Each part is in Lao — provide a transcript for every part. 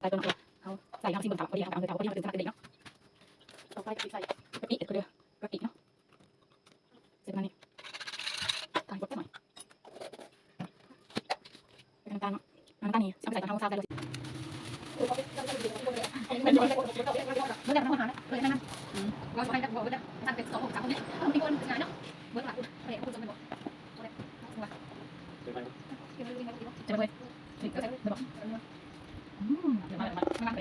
ຫຼາຍຕົວເນາະ ເຮົາໃສ່ ເຮົາຊິເບິ່ງຕາມ ພໍດີເຮົາກະເອົາເລີຍ ຖ້າບໍ່ພໍດີເຮົາກະຕື່ມໃສ່ເລີຍເນາະ. ຕໍ່ໄປກະຊິໃສ່ກະປິ ເຂົາເອີ້ນກະປິເນາະ ໃສ່ປະມານນີ້ ທາງບົດຈັກໜ້ອຍ. ໃສ່ນ້ຳຕານເນາະ ນ້ຳຕານນີ້ຊິເອົາໄປໃສ່ຕອນເຮົາຊາວໃສ່ ເບິດແລ້ວເນາະ ເຮົາຫາເລີຍ ເລີຍນັ້ນນະ ອືມ ເຮົາຊິໃຫ້ແບບບໍ່ເບິດເດີ ຊັ້ນເປັນສອງຄົນສາມຄົນນີ້ ເຮົາມີຄົນຊິງ່າຍເນາະ ເບິດລະ ໃຫ້ຄົນສອງຄົນບໍ່ ບໍ່ໄດ້ ເອົາ ເອົາ ເອົາ ເອົາ ເອົາ ເອົາ ອືມ ເອົາໄ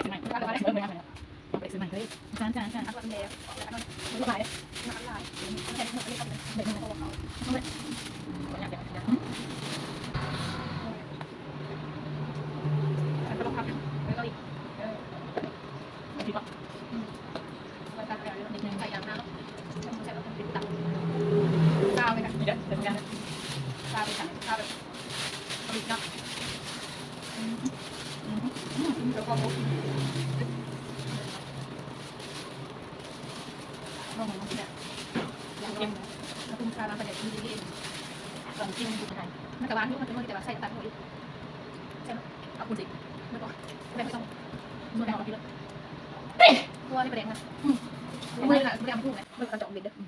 ປຊື້ໃໝ່ ເອົາໄປຊື້ໃໝ່ເລີຍ ອາຈານ ອາຈານ ອາຈານ ເອົາໄປແລ້ວ ມັນກະຫວານຢູ່ ມັນກະເລີຍແຕ່ວ່າໃສ່ນ້ຳຕານໜ້ອຍຢູ່. ໃສ່ເນາະ ເອົາຄູນຊິ ແລ້ວກະແບບໄປສອງສ່ວນ ເອົາກິນເລີຍ ເອີ ຕົວນີ້ປາແດກນະ ອືມ ເອົາມາລະ ບໍ່ໄດ້ເອົາມາທຸກນະ ເບິ່ງເຂົາເຈາະເບັດເດີ ອືມ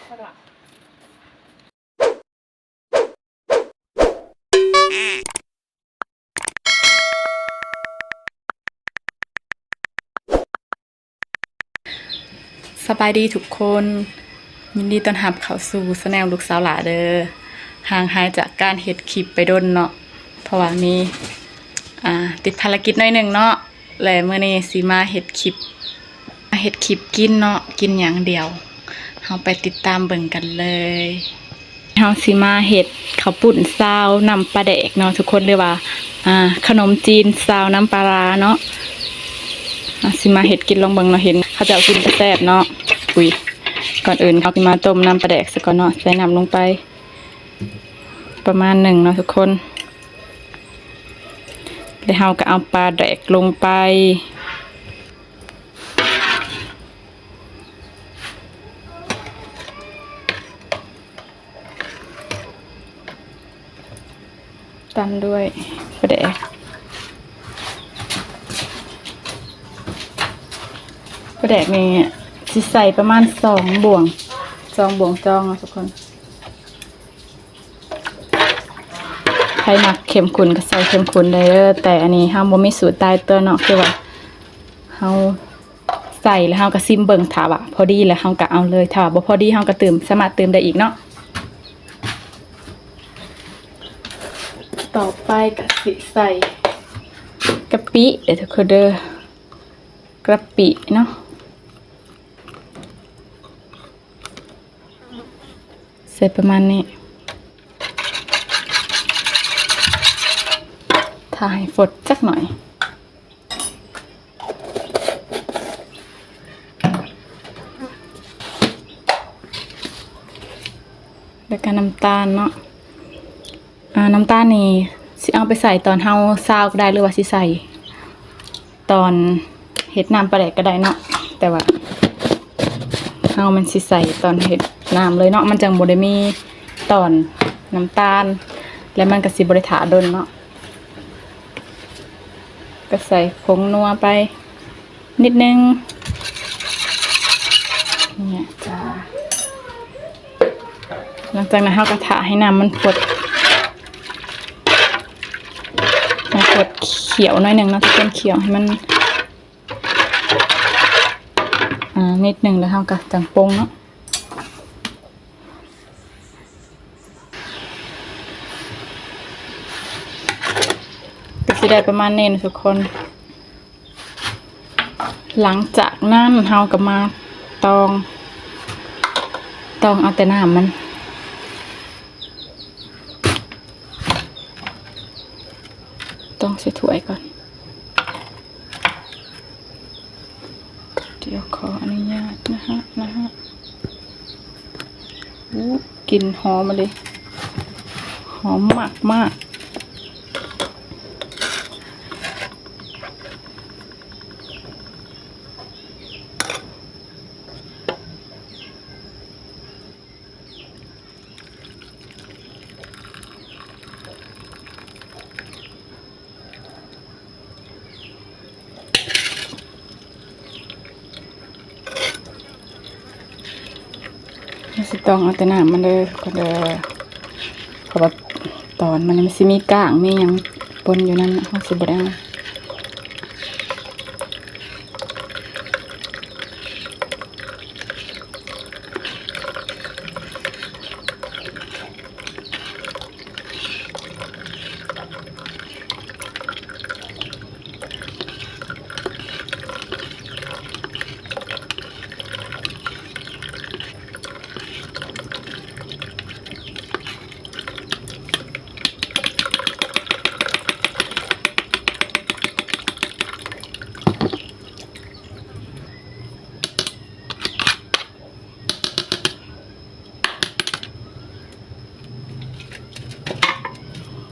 ແລ້ວກະ ສະບາຍດີທຸກຄົນ ຍິນດີຕ້ອນຮັບເຂົ້າສູ່ແຊນແນວລູກສາວຫຼ້າເດີ. ຫ່າງຫາຍຈາກການເຮັດຄລິບໄປດົນເນາະ ເພາະວ່າມີ ອ່າ ຕິດພາລະກິດໜ້ອຍໜຶ່ງເນາະ ແລະ ມື້ນີ້ຊິມາເຮັດຄລິບ ມາເຮັດຄລິບກິນເນາະ ກິນຫຍັງ ດຽວເຮົາໄປຕິດຕາມເບິ່ງກັນເລີຍ. ເຮົາຊິມາເຮັດເຂົ້າປຸ້ນຊາວນ້ຳປາແດກເນາະທຸກຄົນ ຫຼືວ່າ ອ່າ ຂະໜົມຈີນຊາວນ້ຳປາຮ້າເນາະ. ເຮົາຊິມາເຮັດກິນລອງເບິ່ງເນາະ ເຫັນເຂົາເຈົ້າກິນກະແຊບເນາະ. ອຸ້ຍ ກ່ອນອື່ນເຮົາຊິມາຕົ້ມນ້ຳປາແດກສາກ່ອນເນາະ ໃສ່ນ້ຳລົງໄປປະມານໜຶ່ງເນາະທຸກຄົນ ແລ້ວເຮົາກະເອົາປາແດກລົງໄປ. ຕາມດ້ວຍປາແດກ ປາແດກນີ້ຊິໃສ່ປະມານສອງບ່ວງ ສອງບ່ວງຈອງເນາະທຸກຄົນ. ໃຜມັກເຂັ້ມຂຸ້ນກະໃສ່ເຂັ້ມຂຸ້ນໄດ້ເດີ ແຕ່ອັນນີ້ເຮົາບໍ່ມີສູດຕາຍຕົວເນາະ ຄືວ່າເຮົາໃສ່ແລ້ວເຮົາກະຊິມເບິ່ງ ຖ້າວ່າພໍດີແລ້ວເຮົາກະເອົາເລີຍ ຖ້າວ່າບໍ່ພໍດີເຮົາກະຕື່ມ ສາມາດຕື່ມໄດ້ອີກເນາະ. ຕໍ່ໄປກະຊິໃສ່ກະປິເດີທຸກຄົນເດີ ກະປິເນາະ. ໃສ່ປະມານນີ້ ຖ້າໃຫ້ຟົດຈັກໜ້ອຍ ແລ້ວກະນ້ຳຕານເນາະ. ອາ ນ້ຳຕານນີ້ຊິເອົາໄປໃສ່ຕອນເຮົາຊາວກະໄດ້ ຫຼືວ່າຊິໃສ່ ຕອນເຮັດນ້ຳປາແດກກະໄດ້ເນາະ ແຕ່ວ່າເຮົາມັນຊິໃສ່ຕອນເຮັດນ້ຳເລີຍເນາະ ມັນຈັ່ງບໍ່ໄດ້ມີຕອນນ້ຳຕານ ແລະມັນກະຊິບໍ່ໄດ້ຖ້າດົນເນາະ. ກະໃສ່ຜົງນົວໄປນິດໜຶ່ງ ນີ້ຈ້າ. ຫຼັງຈາກນັ້ນເຮົາກະຖ້າໃຫ້ນ້ຳມັນຟົດ ໃຫ້ຟົດ ຂຽວໜ້ອຍໜຶ່ງເນາະ ທຸກຄົນ ຂຽວໃຫ້ມັນ ອາ ນິດໜຶ່ງ ແລ້ວເຮົາກະຈັ່ງປົງເນາະ. ກະຊິໄດ້ປະມານນີ້ເນາະທຸກຄົນ. ຫຼັງຈາກນັ້ນເຮົາກະມາຕອງ ຕອງເອົາແຕ່ນ້ຳມັນ ຕອງໃສ່ຖ້ວຍກ່ອນ. ດຽວຂໍອະນຸຍາດນະຮະ ນະຮະ. ອູ້ ກິ່ນຫອມມາເລີຍ ຫອມມາກໆ. ເ ຊິຕ້ອງເອົາແຕ່ນ້ຳມັນເດີ ກໍເດີ ເພາະວ່າຕອນມັນ ມັນຊິມີກ້າງ ມີຫຍັງປົນຢູ່ນັ້ນ ເຮົາຊິບໍ່ໄດ້ເອົາ.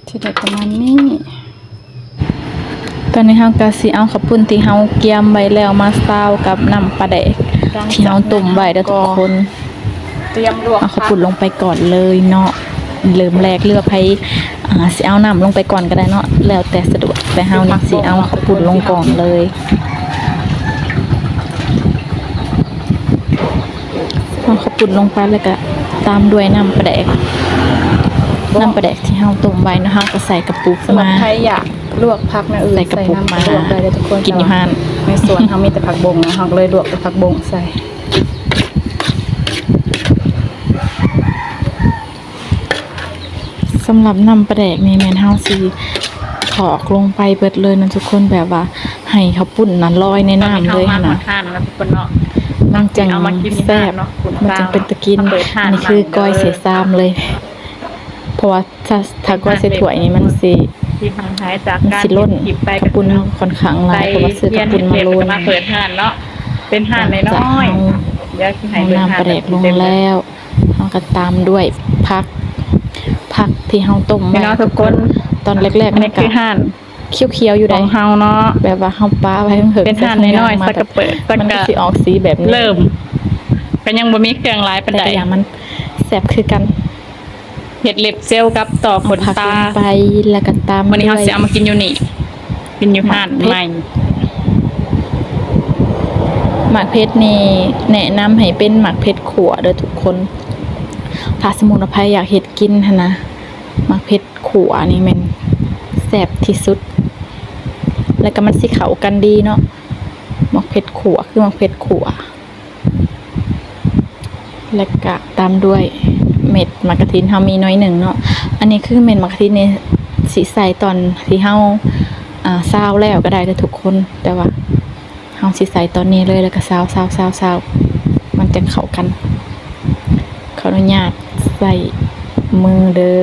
ຊິໄດ້ປະມານນີ້. ຕອນນີ້ເຮົາກໍຊິເອົາເຂົ້າປຸ້ນທີ່ເຮົາກຽມໄວ້ແລ້ວມາຊາວກັບນ້ຳປາແດກທີ່ເຮົາຕົ້ມໄວ້ເດີທຸກຄົນ. ຕຽມລວກ ເອົາເຂົ້າປຸ້ນລົງໄປກ່ອນເລີຍເນາະ ເລີ່ມແລກ ຫຼືວ່າໃຜ ອ່າ ຊິເອົານ້ຳລົງໄປກ່ອນກໍໄດ້ເນາະ ແລ້ວແຕ່ສະດວກ ແຕ່ເຮົານີ້ຊິເອົາເຂົ້າປຸ້ນລົງກ່ອນເລີຍ. ເອົາເຂົ້າປຸ້ນລົງໄປ ແລ້ວກະຕາມດ້ວຍນ້ຳປາແດກ ນ້ຳປາແດກທີ່ເຮົາຕົ້ມໄວ້ເນາະ ເຮົາກໍໃສ່ກະປຸກມາ. ໃຜຢາກລວກຜັກແນວອື່ນ ໃສ່ກະປຸກມາ ໃສ່ນ້ຳກໍລວກໄດ້ເດີທຸກຄົນ ກິນຢູ່ຮ້ານ. ໃນສວນເຮົາມີແຕ່ຜັກບົ້ງນະ ເຮົາກໍເລີຍລວກແຕ່ຜັກບົ້ງໃສ່. ສຳລັບນ້ຳປາແດກນີ້ແມ່ນເຮົາຊິຖອກລົງໄປເບິດເລີຍນະທຸກຄົນ ແບບວ່າໃຫ້ເຂົ້າປຸ້ນນັ້ນລອຍໃນນ້ຳເລີຍຫັ້ນນະ ມັນຈັ່ງແຊບ ມັນຈັ່ງເປັນຕາກິນ. ອັນນີ້ຄືກ້ອຍໃສ່ຊາມເລີຍ ເພາະວ່າຖ້າ ຖ້າກ້ອຍໃສ່ຖ້ວຍນີ້ມັນຊິ ມັນຊິລົ້ນ ເຂົ້າປຸ້ນຂ້ອນຂ້າງຫຼາຍ ເພາະວ່າຊື້ເຂົ້າປຸ້ນມາໂລໜຶ່ງ. ເຮົານ້ຳປາແດກລົງແລ້ວ ເຮົາກໍຕາມດ້ວຍຜັກ ຜັກທີ່ເຮົາຕົ້ມໄວ້ເນາະທຸກຄົນ. ຕອນແລກໆ ມັນກໍຂຽວໆຢູ່ໃດ ຂອງເຮົາເນາະ ແບບວ່າເຮົາປະໄວ້ເຫິງໆ ເປັນຮ້ານນ້ອຍໆ ສັກກະເປີດ ມັນກໍຊິອອກສີແບບນີ້ ເລີ່ມກໍຍັງບໍ່ມີເຄື່ອງຫຼາຍປານໃດ ແຕ່ກໍຢ່າງມັນແຊບຄືກັນ. ເຮັດເລັບເຊວກັບຕໍ່ຂົນຕາ ເອົາຜັກລົງໄປ ແລ້ວກໍຕາມ ມື້ນີ້ເຮົາຊິເອົາມາກິນຢູ່ນີ້ ກິນຢູ່ຮ້ານໃໝ່. ໝາກເຜັດນີ້ແນະນຳໃຫ້ເປັນໝາກເຜັດຂົ້ວເດີທຸກຄົນ ຖ້າສົມມຸດວ່າໃຜຢາກເຮັດກິນຫັ້ນນະ ໝາກເຜັດຂົ້ວນີ້ແມ່ນແຊບທີ່ສຸດ ແລ້ວກໍມັນຊິເຂົ້າກັນດີເນາະ ໝາກເຜັດຂົ້ວ ຄືໝາກເຜັດຂົ້ວ. ແລ້ວກະຕາມດ້ວຍເມັດໝາກກະທິນ ເຮົາມີໜ້ອຍໜຶ່ງເນາະ. ອັນນີ້ຄືເມັດໝາກກະທິນນີ້ຊິໃສ່ຕອນທີ່ເຮົາ ອ່າ ຊາວແລ້ວກໍໄດ້ເດີທຸກຄົນ ແຕ່ວ່າເຮົາຊິໃສ່ຕອນນີ້ເລີຍ ແລ້ວກໍຊາວ ຊາວ ຊາວ ຊາວ ມັນຈັ່ງເຂົ້າກັນ. ຂໍອະນຸຍາດໃຊ້ມືເດີ.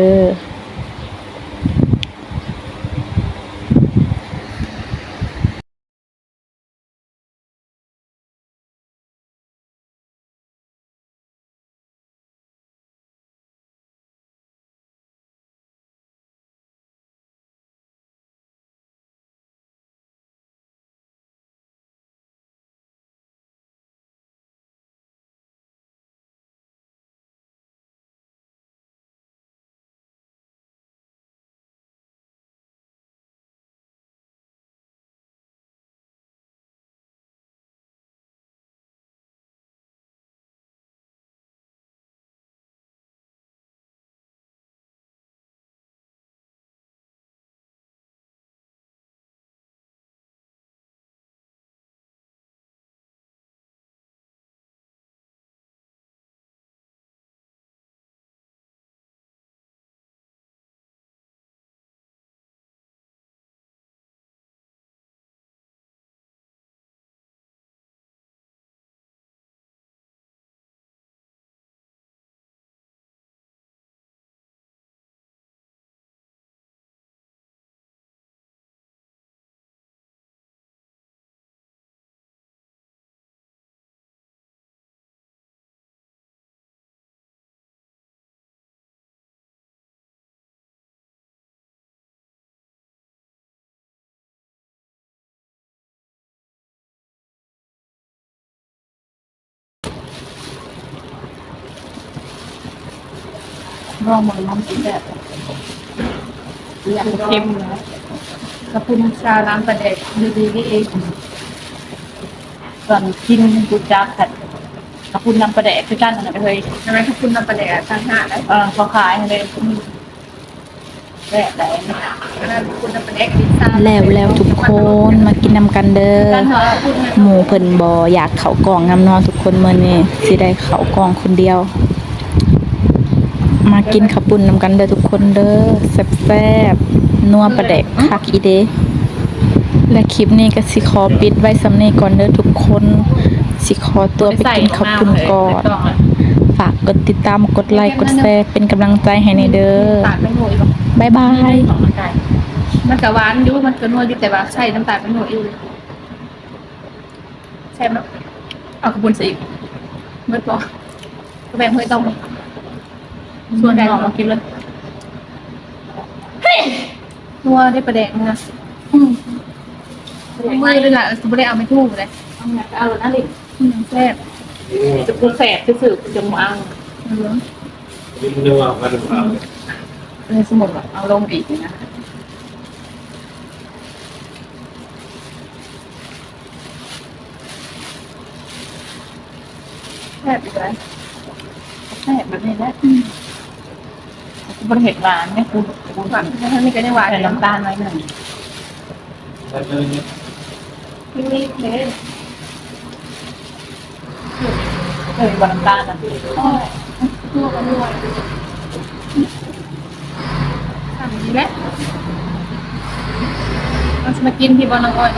ລອງເບິ່ງນຳຊິແຊບ. ເຄັມ ກະປຸ້ນຊານ້ຳປາແດກ ດີໆ ເອງ ຕອນກິນຮູ້ຈັກກັນ. ເຂົ້າປຸ້ນນ້ຳປາແດກຄືກັນຫັ້ນນະເອີຍ. ອັນນັ້ນເຂົ້າປຸ້ນນ້ຳປາແດກຕ່າງຫາກເດ້. ເອີ ເຂົາຂາຍໃຫ້ເລີຍ ແບບໃດ ອັນນັ້ນເຂົ້າປຸ້ນນ້ຳປາແດກ. ແລ້ວ ແລ້ວທຸກຄົນມາກິນນຳກັນເດີ. ໝູ່ເພິ່ນບໍ່ຢາກເຂົ້າກ້ອງນຳເນາະທຸກຄົນ, ມື້ນີ້ຊິໄດ້ເຂົ້າກ້ອງຄົນດຽວ. ມາກິນເຂົ້າປຸ້ນນຳກັນເດີທຸກຄົນເດີ. ແຊບໆ ນົວປາແດກຄັກອີ່ເດ. ແລະ ຄລິບນີ້ກໍຊິຂໍປິດໄວ້ສ່ຳນີ້ກ່ອນເດີທຸກຄົນ. ຊິຂໍຕົວໄປກິນເຂົ້າປຸ້ນກ່ອນ. ຝາກກົດຕິດຕາມ ກົດໄລ ກົດແຊ ເປັນກຳລັງໃຈໃຫ້ແດ່ເດີ. ບາຍບາຍ. ມັນກໍຫວານຢູ່ ມັນກໍນົວຢູ່ ແຕ່ວ່າໃສ່ນ້ຳຕານໄປໜ້ອຍຢູ່. ແຊບເນາະ. ເອົາເຂົ້າປຸ້ນໃສ່ອີກ. ໝົດບໍ່? ກໍແບ່ງໃຫ້ຕ້ອງ. ຊວນນ້ອງມາກິນເລີຍ. ເຮີ້ຍ ນົວເດ້ປາແດກນີ້ນະ. ອືມ ມືເດ້ລະ ຊິບໍ່ໄດ້ເອົາໄມ້ຖູເດ້. ເອົາຫຍັງກໍເອົາໂລດນະລິ. ອືມ ແຊບ. ຈະບໍ່ແຊບຊື່ໆ ຈັ່ງບໍ່ເອົາ. ເອີ ເອີ ສົມມຸດວ່າເອົາລົງອີກນີ້ນະ. ແຊບຢູ່ເດ້ ແຊບແບບນີ້ແຫຼະ. ອືມ ບໍ່ໄດ້ເຮັດຫວານເດ້. ກູ ກູ ຫວານ ທາງນີ້ກໍຍັງຫວານ ໃສ່ນ້ຳຕານໜ້ອຍໜຶ່ງ. ມີເດ້. ເອີ ບໍ່ນ້ຳຕານນະ. ອໍ ຕົວກໍນົວ. ທຳນີ້ແຫຼະ. ເຮົາຊິມາກິນທີ່ບ່ອນນ້ອງອ້ອຍ.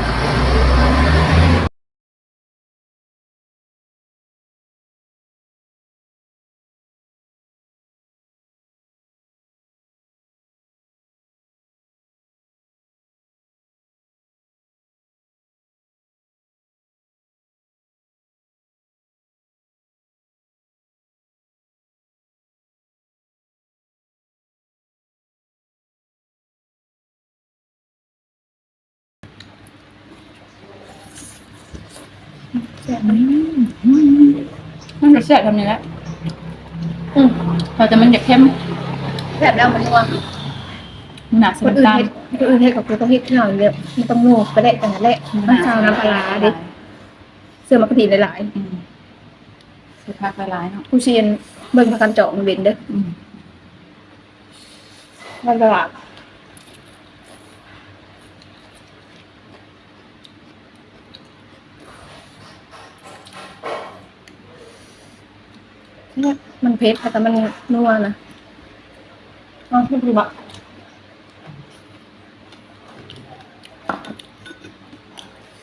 ແຊບ. ອືມ ມັນກໍແຊບແບບນີ້ແຫຼະ. ອືມ ແຕ່ມັນຢາກເຄັມ. ແຊບແລ້ວມັນນົວ. ໜ້າ ຄົນອື່ນເຮັດ ຄົນອື່ນເຮັດກໍຄືຕ້ອງເຮັດຄືເຮົານີ້ແຫຼະ. ມັນຕ້ອງນົວປາແດກກັນນັ້ນແຫຼະ. ມັນຊາວນ້ຳປາຮ້າເດ້. ເຊື່ອໝາກກະທິຫຼາຍໆ. ອືມ ໃສ່ຜັກຫຼາຍໆເນາະ. ກູຊິເບິ່ງພາກັນຈອກເວັນເດີ. ອືມ ໃນຕະຫຼາດ. ມັນເຜັດ ແລ້ວກໍມັນນົວນະ. ເອົາ ເຜັດບໍ່?